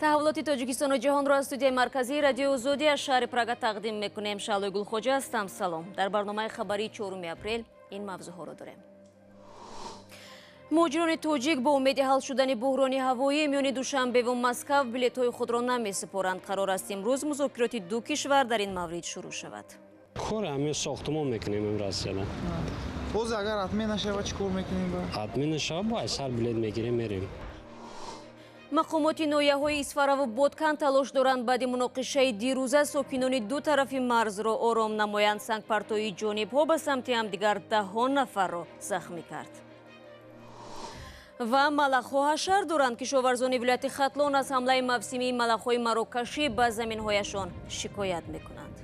Таҳаввулоти Тоҷикистону ҷаҳонро аз студияи марказии Радиои Озодӣ аз шаҳри Прага тақдим мекунем. Шаълои Гулхоҷа ҳастам. Салом. Дар барномаи хабарии 4 апрел ин мавзӯъҳоро дорем. Муҳоҷирони тоҷик бо умеди ҳал шудани буҳрони ҳавоӣ миёни Душанбеву Москав билетҳои худро намесупоранд. Қарор аст, имрӯз музокироти ду кишвар дар ин маврид шурӯъ шавад. Кор ҳамин сохтумон мекунем Россияда. Боз агар отмена шава, чӣ кор мекунем? Отмена шава, бо сар билет мегирем, мерем. Мақомоти ноҳияҳои Исфараву Бодканд талош доранд, баъди муноқишаи дирӯза сокинони ду тарафи марзро ором намоянд. Сангпартоии ҷонибҳо ба самти ҳамдигар даҳҳо нафарро захмӣ кард. Ва малахҳо ҳашар доранд. Кишоварзони вилояти Хатлон аз ҳамлаи мавсимии малахҳои марокашӣ ба заминҳояшон шикоят мекунанд.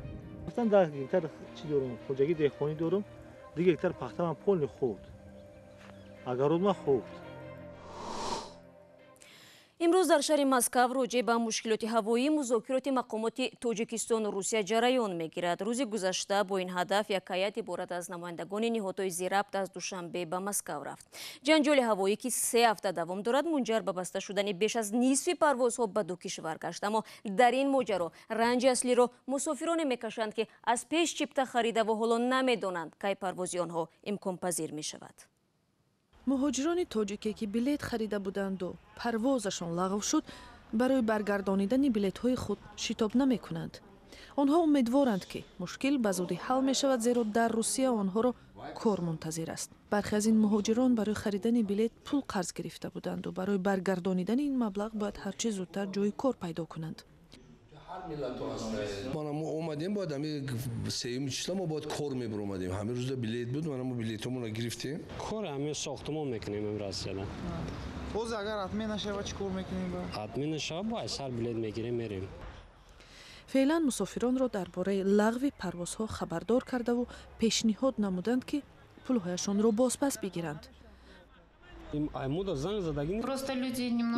10 гектар чӣ дорум, хоҷагии деҳқонӣ дорум. 2 гектар пахтаман полный хӯрд, огородма хӯрд. Имрӯз дар шаҳри Москав роҷеъ ба мушкилоти ҳавоӣ музокироти мақомоти Тоҷикистону Русия ҷараён мегирад. Рӯзи гузашта бо ин ҳадаф як ҳайат иборат аз намояндагони ниҳодҳои зирабт аз Душанбе ба Москав рафт. Ҷанҷоли ҳавоӣ, ки 3 ҳафта давом дорад, мунҷар ба баста шудани беш аз нисфи парвозҳо ба ду кишвар гашт. Аммо дар ин моҷаро ранҷи аслиро мусофироне мекашанд, ки аз пеш чипта харидаву ҳоло намедонанд, кай парвози онҳо имконпазир мешавад. Муҳоҷирони тоҷике, ки билет харида буданду парвозашон лағв шуд, барои баргардонидани билетҳои худ шитоб намекунанд. Онҳо умедворанд, ки мушкил ба зудӣ ҳал мешавад, зеро дар Русия онҳоро кор мунтазир аст. Бархе аз ин муҳоҷирон барои харидани билет пул қарз гирифта буданду барои баргардонидани ин маблағ бояд ҳарчи зудтар ҷои кор пайдо кунанд. Мана, мо омадем, бояд ҳами сеюми числа мо бояд кор мебиромадем. Ҳамин рӯза билет буд, мана, мо билетҳомонро гирифтем. Кор ҳамин сохтумон мекунем Россияда. Боз агар отмена шава, чӣ кор мекунем? Отмена шава, бо сар билет мегирем, мерем. Феълан мусофиронро дар бораи лағви парвозҳо хабардор кардаву пешниҳод намуданд, ки пулҳояшонро бозпас бигиранд.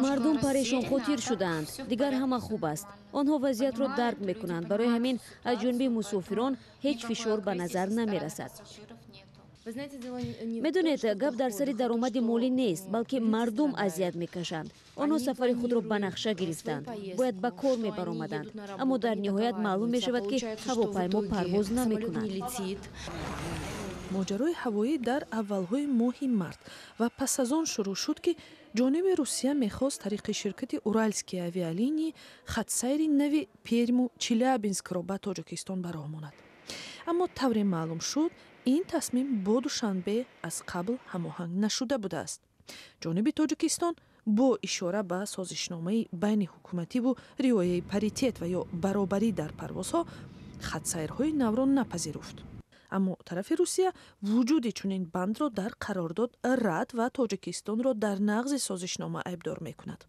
Мардум парешонхотир шудаанд, дигар ҳама хуб аст. Онҳо вазъиятро дарк мекунанд, барои ҳамин аз ҷониби мусофирон ҳеҷ фишор ба назар намерасад. Медонед, гап дар сари даромади молӣ нест, балки мардум азият мекашанд. Онҳо сафари худро ба нақша гирифтанд, бояд ба кор мебаромаданд, аммо дар ниҳоят маълум мешавад, ки ҳавопаймо парвоз намекунад. Моҷарои ҳавоӣ дар аввалҳои моҳи март ва пас аз он шурӯъ шуд, ки ҷониби Русия мехост тариқи ширкати «Уральские авиалинии» хатсайри нави Перму Челябинскро ба Тоҷикистон ба роҳ монад. Аммо тавре маълум шуд, ин тасмим бо Душанбе аз қабл ҳамоҳанг нашуда будааст. Ҷониби Тоҷикистон бо ишора ба созишномаи байни ҳукумативу риояи паритет ва ё баробарӣ дар парвозҳо хатсайрҳои навро напазируфт. Аммо тарафи Русия вуҷуди чунин бандро дар қарордод рад ва Тоҷикистонро дар нақзи созишнома айбдор мекунад.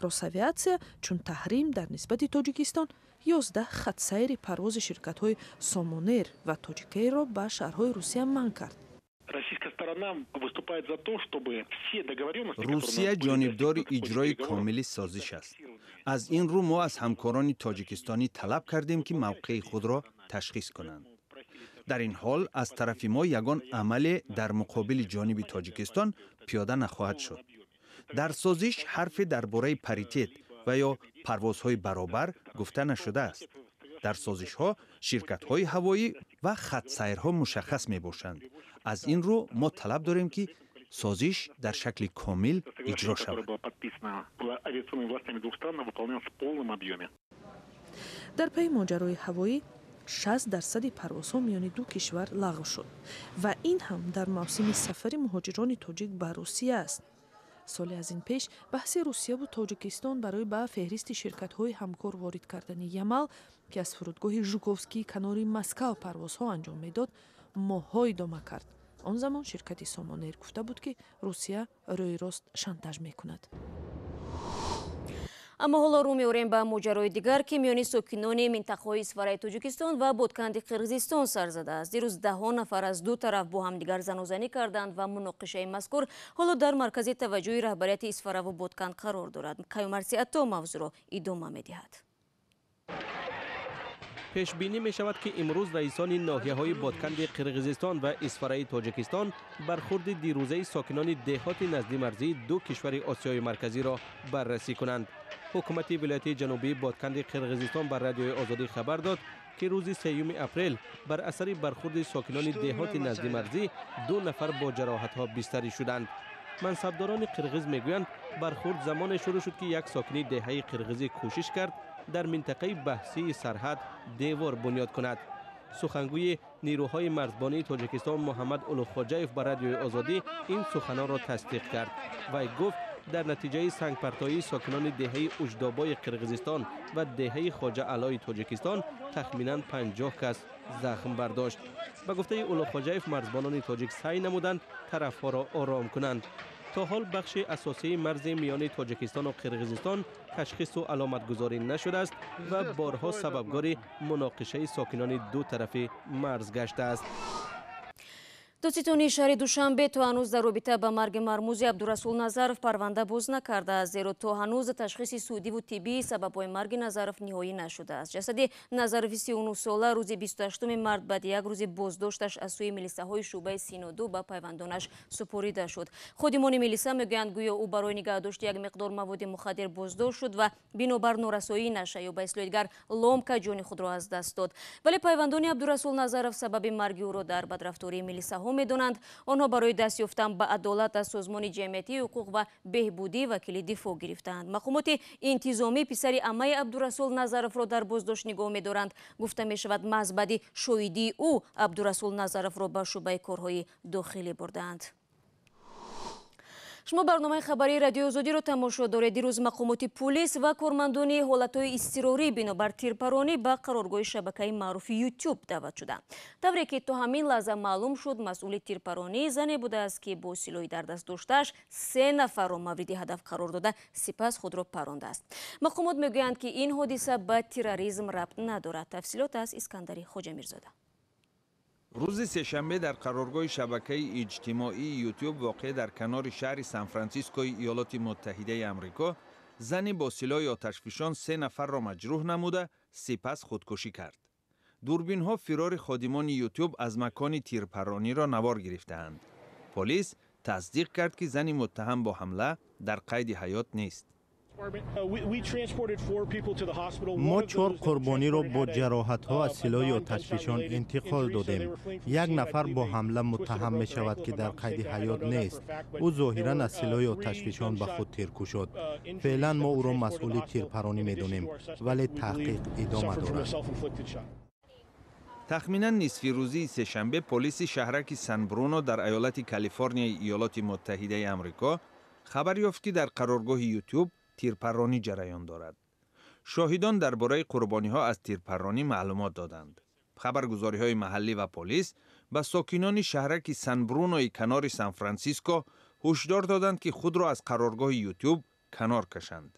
Росавиатсия чун таҳрим дар нисбати Тоҷикистон 11 хатсайри парвози ширкатҳои «Сомонэр» ва «Тоҷикэйрро» ба шаҳрҳои Русия манъ кард. Российская сторона выступает за то, чтобы все договоренности. Русия ҷонибдори иҷрои комили созиш аст. Аз ин рӯ мо аз ҳамкорони тоҷикистонӣ талаб кардем, ки мавқеи худро ташхис кунанд. Дар ин ҳол аз тарафи мо ягон амале дар муқобили ҷониби Тоҷикистон пиёда нахоҳад шуд. Дар созиш ҳарфе дар бораи паритет ва ё парвозҳои баробар гуфта нашудааст. Дар созишҳо ширкатҳои ҳавоӣ ва хатсайрҳо мушаххас мебошанд. Аз ин рӯ мо талаб дорем, ки созиш дар шакли комил иҷро шавад. Авиационными властями двух стран выполнялся в полном объеме. Дар пайи моҷарои ҳавоӣ 60 дарсади парвозҳо миёни ду кишвар лағв шуд ва ин ҳам дар мавсими сафари муҳоҷирони тоҷик ба Русия аст. Соли аз ин пеш баҳси Русияву Тоҷикистон барои ба феҳристи ширкатҳои ҳамкор ворид кардани «Ямал», ки аз фурудгоҳи Жуковскии канори Москав парвозҳо анҷом медод, моҳҳо идома кард. Он замон ширкати «Сомонэр» гуфта буд, ки Русия рӯи рост шантаж мекунад. Аммо ҳоло рӯ меорем ба моҷарои дигар, ки миёни сокинони минтақаҳои Исфараи Тоҷикистон ва Бодканди Қирғизистон сар задааст. Дирӯз даҳҳо нафар аз ду тараф бо ҳамдигар занозанӣ карданд ва муноқишаи мазкур ҳоло дар маркази таваҷҷӯҳи раҳбарияти Исфараву Бодканд қарор дорад. Каюмарси Атто мавзӯъро идома медиҳад. Пешбинӣ мешавад, ки имрӯз раисони ноҳияҳои Ботканди Қирғизистон ва Исфараи Тоҷикистон бархурди дирӯзаи сокинони деҳоти наздимарзии ду кишвари Осиёи Марказиро баррасӣ кунанд. Ҳукумати вилояти ҷанубии Ботканди Қирғизистон ба Радиои Озодӣ хабар дод, ки рӯзи 3 апрел бар асари бархурди сокинони деҳоти наздимарзӣ 2 нафар бо ҷароҳатҳо бистарӣ шуданд. Мансабдорони қирғиз мегӯянд, бархурд замоне шурӯъ шуд, ки як сокини деҳаи қирғизӣ кӯшиш кард дар минтақаи баҳсии сарҳад девор бунёд кунад. Сухангӯи нерӯҳои марзбонии Тоҷикистон Муҳаммад Улуғхоҷаев ба Радиои Озодӣ ин суханонро тасдиқ кард. Вай гуфт, дар натиҷаи сангпартоии сокинони деҳаи Уҷдобои Қирғизистон ва деҳаи Хоҷа Алои Тоҷикистон тахминан 50 кас захм бардошт. Ба гуфтаи Улуғхоҷаев, марзбонони тоҷик саъй намуданд тарафҳоро ором кунанд. То ҳол бахши асосии марзи миёни Тоҷикистону Қирғизистон ташхису аломатгузорӣ нашудааст ва борҳо сабабгори муноқишаи сокинони ду тарафи марз гаштааст. Додситонии шаҳри Душанбе то ҳанӯз дар робита ба марги мармузи Абдурасул Назаров парванда боз накардааст, зеро то ҳанӯз ташхиси судиву тиббии сабабҳои марги Назаров ниҳоӣ нашудааст. Ҷасади Назарови 39-сола рӯзи 28 март баъди як рӯзи боздошташ аз сӯи милисаҳои шӯъбаи Синоду ба пайвандонаш супорида шуд. Ходимони милиса мегӯянд, гӯё ӯ барои нигаҳдошти як миқдор маводи мухаддир боздошт шуд ва бинобар норасоии наша ё ба истилоҳи дигар ломка ҷони худро аз даст дод. Вале пайвандони Абдурасул Назаров сабаби марги ӯро дар бадрафтории милисаҳо медонанд. Онҳо барои даст ёфтан ба адолат аз Созмони ҷамъиятии ҳуқуқ ва беҳбудӣ вакили дифоъ гирифтаанд. Мақомоти интизомӣ писари аммаи Абдурасул Назаровро дар боздошт нигоҳ медоранд. Гуфта мешавад, маҳз баъди шоҳидии ӯ Абдурасул Назаровро ба шӯъбаи корҳои дохилӣ бурдаанд. Шумо барномаи хабарии Радиои Озодиро тамошо доред. Дирӯз мақомоти пулис ва кормандони ҳолатҳои изтирорӣ бинобар тирпаронӣ ба қароргоҳи шабакаи маъруфи Ютуб даъват шуданд. Тавре ки то ҳамин лаҳза маълум шуд, масъули тирпаронӣ зане будааст, ки бо силоҳи дар даст доштааш 3 нафарро мавриди ҳадаф қарор дода, сипас худро парондааст. Мақомот мегӯянд, ки ин ҳодиса ба терроризм рабт надорад. Тафсилот аз Искандари Хоҷамирзода. Рӯзи сешанбе дар қароргоҳи шабакаи иҷтимоии Ютуб воқеъ дар канори шаҳри Сан-Франсискои Иёлоти Муттаҳидаи Амрико зане бо силоҳи оташфишон 3 нафарро маҷрӯҳ намуда, сипас худкушӣ кард. Дурбинҳо фирори ходимони Ютуб аз макони тирпарониро навор гирифтаанд. Полис тасдиқ кард, ки зани муттаҳам бо ҳамла дар қайди ҳаёт нест. Мо 4 қурбониро бо ҷароҳатҳо аз силоҳи оташфишон интиқол додем. 1 нафар бо ҳамла муттаҳам мешавад, ки дар қайди ҳаёт нест. Ӯ зоҳиран аз силоҳи оташфишон ба худ тир кушод. Феълан мо ӯро масъули тирпаронӣ медонем, вале таҳқиқ идома дорад. Тахминан нисфи рӯзии сешанбе полиси шаҳраки Сан-Бруно дар аёлати Калифорнияи Иёлоти Муттаҳидаи Амрико хабар ёфт, ки дар қароргоҳи Ютуб тирпаронӣ ҷараён дорад. Шоҳидон дар бораи қурбониҳо аз тирпаронӣ маълумот доданд. Хабаргузориҳои маҳаллӣ ва полис ба сокинони шаҳраки Сан-Брунои канори Сан-Франсиско ҳушдор доданд, ки худро аз қароргоҳи Ютуб канор кашанд.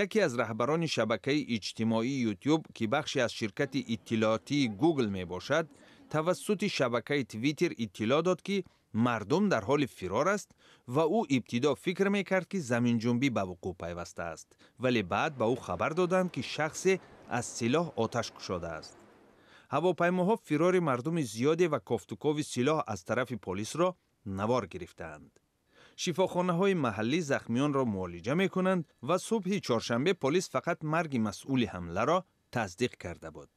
Яке аз раҳбарони шабакаи иҷтимоии Ютуб, ки бахше аз ширкати иттилоотии Гугл мебошад, тавассути шабакаи Твиттер иттилоъ дод, ки мардум дар ҳоли фирор аст ва ӯ ибтидо фикр мекард, ки заминҷунбӣ ба вуқӯъ пайвастааст, вале баъд ба ӯ хабар доданд, ки шахсе аз силоҳ оташ кушодааст. Ҳавопаймоҳо фирори мардуми зиёде ва кофтукови силоҳ аз тарафи полисро навор гирифтаанд. Шифохонаҳои маҳаллӣ захмиёнро муолиҷа мекунанд ва субҳи чоршанбе полис фақат марги масъули ҳамларо тасдиқ карда буд.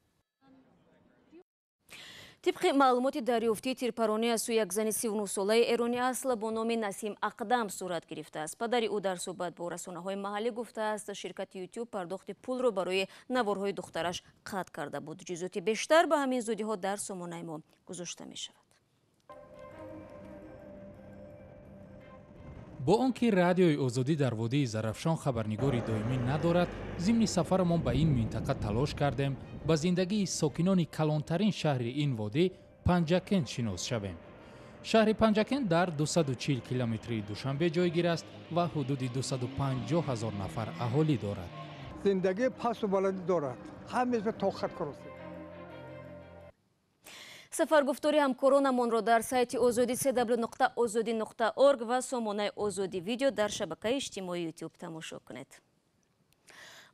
Тибқи маълумоти дарёфтии тирпаронӣ аз сӯи як зани 39-солаи эронӣ асл бо номи Насим Ақдам сурат гирифтааст. Падари ӯ дар суҳбат бо расонаҳои маҳаллӣ гуфтааст, ширкати Ютуб пардохти пулро барои наворҳои духтараш қатъ карда буд. Ҷузъиёти бештар ба ҳамин зудиҳо дар сомонаи мо гузошта мешавад. Бо он ки Радиои Озодӣ дар водии Зарафшон хабарнигори доимӣ надорад, зимни сафарамон ба ин минтақа талош кардем ба зиндагии сокинони калонтарин шаҳри ин водӣ Панҷакент шинос шавем. Шаҳри Панҷакент дар 240 километрии Душанбе ҷойгир аст ва ҳудуди 250 ҳазор нафар аҳолӣ дорад. Зиндагӣ пасту баландӣ дорад, ҳамеша тоқат кунед. Сафаргуфтори ҳамкоронамонро дар сайти Озодӣ cw.ozodi.org ва сомонаи Озодӣ видео дар шабакаи иҷтимоии Ютуб тамошо кунед.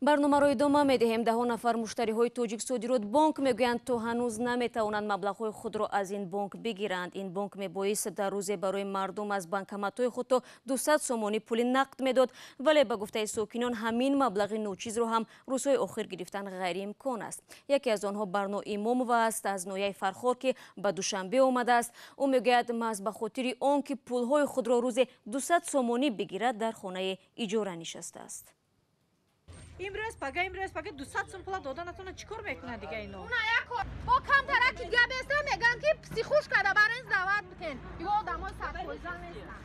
Барномаро идома медиҳем. Даҳо нафар муштариҳои Тоҷиксодиротбонк мегӯянд, то ҳанӯз наметавонанд маблағҳои худро аз ин бонк бигиранд. Ин бонк мебоист дар рӯзе барои мардум аз банкоматҳои худ то 200 сомонӣ пули нақд медод, вале ба гуфтаи сокинон ҳамин маблағи ночизро ҳам рӯзҳои охир гирифтан ғайриимкон аст. Яке аз онҳо Барно Имомова аст аз ноҳияи Фархор, ки ба Душанбе омадааст. Ӯ мегӯяд, маҳз ба хотири он ки пулҳои худро рӯзе 200 сомонӣ бигирад, дар хонаи иҷора нишастааст. Имрӯз пага, имрӯз пага 200 сум пула дода натона, чӣ кор мекунад дига ино? Уна як бо камтараки дига беста меган, ки психушка да барин сдавать битен. Ё одамои садфоиза нестан.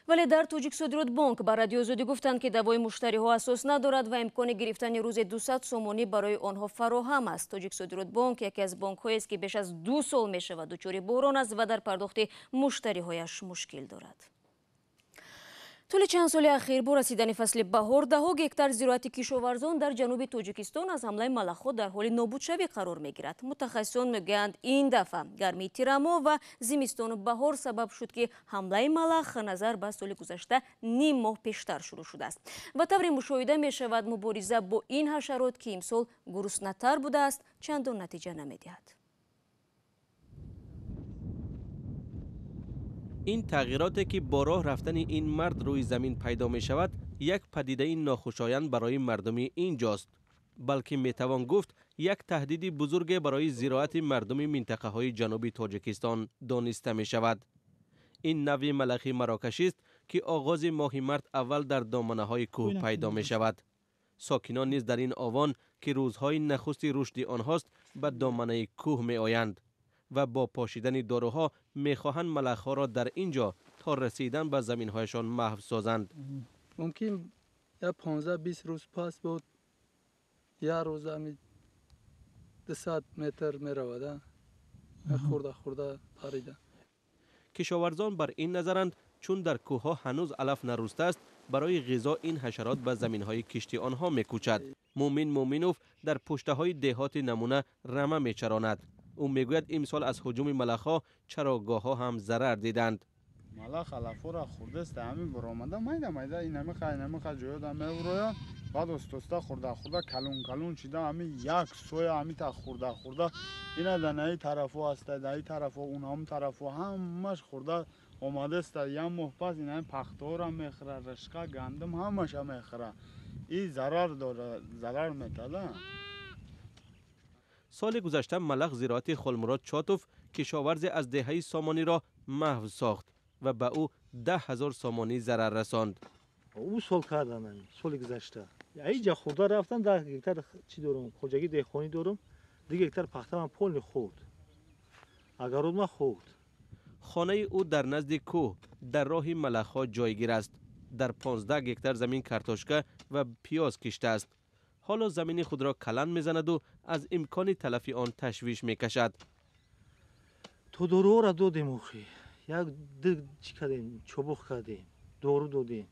Вале дар Тоҷиксодиротбонк ба Радиои Озодӣ гуфтанд, ки даъвои муштариҳо асос надорад ва имкони гирифтани рӯзе 200 сомонӣ барои онҳо фароҳам аст. Тоҷиксодиротбонк яке аз бонкҳоест, ки беш аз 2 сол мешавад дучори буҳрон аст ва дар пардохти муштариҳояш мушкил дорад. Тӯли чанд соли ахир бо расидани фасли баҳор даҳо гектар зироати кишоварзон дар ҷануби Тоҷикистон аз ҳамлаи малахҳо дар ҳоли нобудшавӣ қарор мегирад. Мутахассисон мегӯянд, ин дафъа гармии тирамоҳ ва зимистону баҳор сабаб шуд, ки ҳамлаи малах назар ба соли гузашта ним моҳ пештар шурӯъ шудааст. Ба таври мушоҳида мешавад, мубориза бо ин ҳашарот, ки имсол гуруснатар будааст, чандон натиҷа намедиҳад. Ин тағйироте ки бо роҳ рафтани ин мард рӯи замин пайдо мешавад, як падидаи нохушоянд барои мардуми инҷост, балки метавон гуфт як таҳдиди бузурге барои зироати мардуми минтақаҳои ҷануби Тоҷикистон дониста мешавад. Ин навъи малахи марокашист, ки оғози моҳи март аввал дар доманаҳои кӯҳ пайдо мешавад. Сокинон низ дар ин овон, ки рӯзҳои нахусти рушди онҳост, ба доманаи кӯҳ меоянд ва бо пошидани доруҳо мехоҳанд малахҳоро дар ин ҷо то расидан ба заминҳояшон маҳв созанд. Мумкин 15-20 рӯз пас буд, як рӯз ҳами 200 метр меравад, хурда хурда парида. Кишоварзон бар ин назаранд, чун дар кӯҳҳо ҳанӯз алаф нарустааст, барои ғизо ин ҳашарот ба заминҳои кишти онҳо мекӯчад. Мумин Муминов дар пуштаҳои деҳоти Намуна рама мечаронад. Ӯ мегӯяд, имсол аз ҳуҷуми малахҳо чарогоҳҳо ҳам зарар диданд. Малах алафҳоро хӯрдааст, ҳамин баромада майда майда инамиқа инамиқа ҷоёда меврояд, баъд оста-оста хӯрда хӯрда калон калон шида ҳамин як соя ҳамита хӯрда хӯрда ина да наи тарафҳо аста, наи тарафҳо, унам тарафҳо ҳамаш хӯрда омадааст. Як моҳ пас ина пахтаҳоро мехӯрад, ришқа, гандум ҳамаша мехӯрад. И зарар дорад, зарар метада. Соли гузашта малах зироати Холмурод Чотов, кишоварзе аз деҳаи Сомониро маҳв сохт ва ба ӯ 10 000 сомонӣ зарар расонд. Ӯ сол кардан, соли гузашта иҷа хӯрда рафтан, 10 гектар чӣ дорум, хоҷагии деҳқонӣ дорум, 2 гектар пахтаман полни хӯрд, агародма хӯрд. Хонаи ӯ дар назди кӯҳ дар роҳи малахҳо ҷойгир аст. Дар 15 гектар замин картошка ва пиёз киштааст. Ҳоло замини худро каланд мезанаду аз имкони талафи он ташвиш мекашад. То доруҳоро додем, охи як ду чӣ кардем, чобух кардем, дору додем.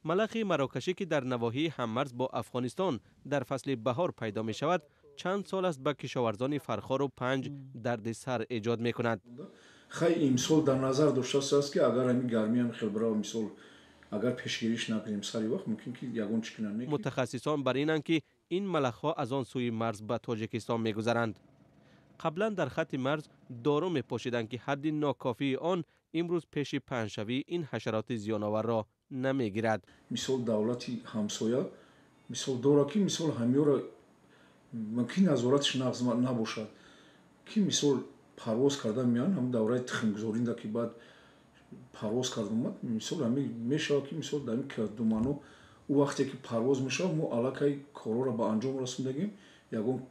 Малахи марокашӣ, ки дар навоҳии ҳаммарз бо Афғонистон дар фасли баҳор пайдо мешавад, чанд сол аст ба кишоварзони Фархору Панҷ дарди сар эҷод мекунад. Хай, имсол дар назар доштааст, ки агар ҳамин гармиам хел бирава, мисол агар пешгириш накунем сари вақт, мумкин ки ягон чӣ кунанд. Мутахассисон бар инанд, ки ин малахҳо аз он сӯи марз ба Тоҷикистон мегузаранд. Қаблан дар хатти марз дору мепошиданд, ки ҳадди нокофии он имрӯз пеши паҳншавии ин ҳашароти зиёноварро намегирад. Мисол давлати ҳамсоя мисол дорад, ки мисол ҳамёро мумкин назоратиш нағз набошад, ки мисол парвоз карда меянд, ҳам давраи тухмгузоринда, ки баъд парвоз карда омад, мисол ҳамин мешавад, ки мисол дар ин думано ӯ вақте ки парвоз мешавад, мо аллакай корҳоро ба анҷом расондагим, ягон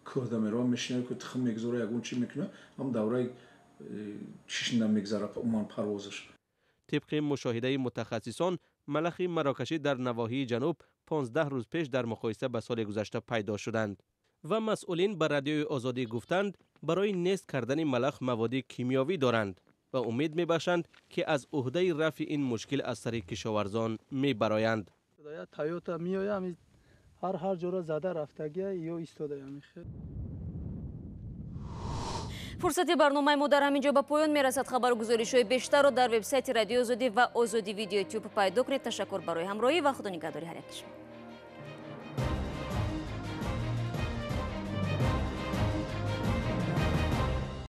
кӯҳда мерава, мешинад, ки тухм мегузора, ягон чӣ мекунад, ҳам давраи чишинда мегзара умуман парвозаш. Тибқи мушоҳидаи мутахассисон, малахи марокашӣ дар навоҳии ҷануб 15 рӯз пеш дар муқоиса ба соли гузашта пайдо шуданд ва масъулин ба Радиои Озодӣ гуфтанд, барои нест кардани малах маводи кимиёвӣ доранд ва умед мебахшанд, ки аз уҳдаи рафъи ин мушкил аз сари кишоварзон мебароянд. Тойота меояд, ҳар ҷоро зада рафтагия ё истода. Фурсати барномаи мо дар ҳамин ҷо ба поён мерасад. Хабару гузоришҳои бештарро дар вебсайти Радиои Озодӣ ва Озодӣ Видео Ютуб пайдо кунед. Ташаккур барои ҳамроҳӣ ва худо нигаҳдори ҳар яки шумо.